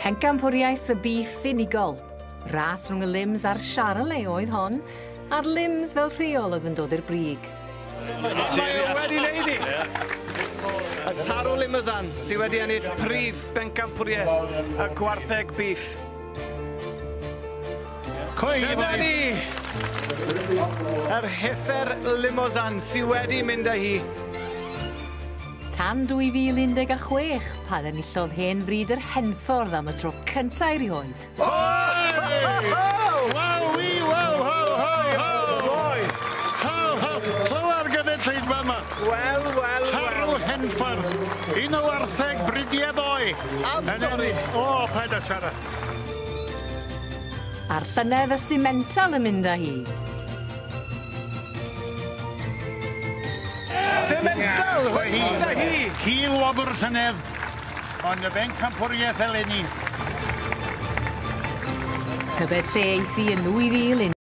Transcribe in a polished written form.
Pencampwriaeth y bîff unigol. Ras rhwng y Lims a'r Charolais oedd hon, a'r Lims fel rheol oedd yn dod i'r brig. Mae o wedi wneud hi! Y tarw Limousin sydd wedi ennill prif bencampwriaeth y gwartheg bîff. Dyna ni! Yr heffer Limousin sydd wedi mynd â hi. Tan 2016, pan enillodd hen fryd yr Henffordd am y tro cyntaf erioed. Waw, wi, waw, ho, ho, ho! Ho, ho, clywa'r gynulleidfa yma. Wel, wel, Tarw Henffordd, un o wartheg bridiau ddoe. Am stori. O, paid â siarad. A'r llynedd y Simmental yn mynd â hi. Simmental wedi mynd â hi! Cil wobr llynedd, ond y bencampwriaeth eleni. Tybed lle eithi yn 2016.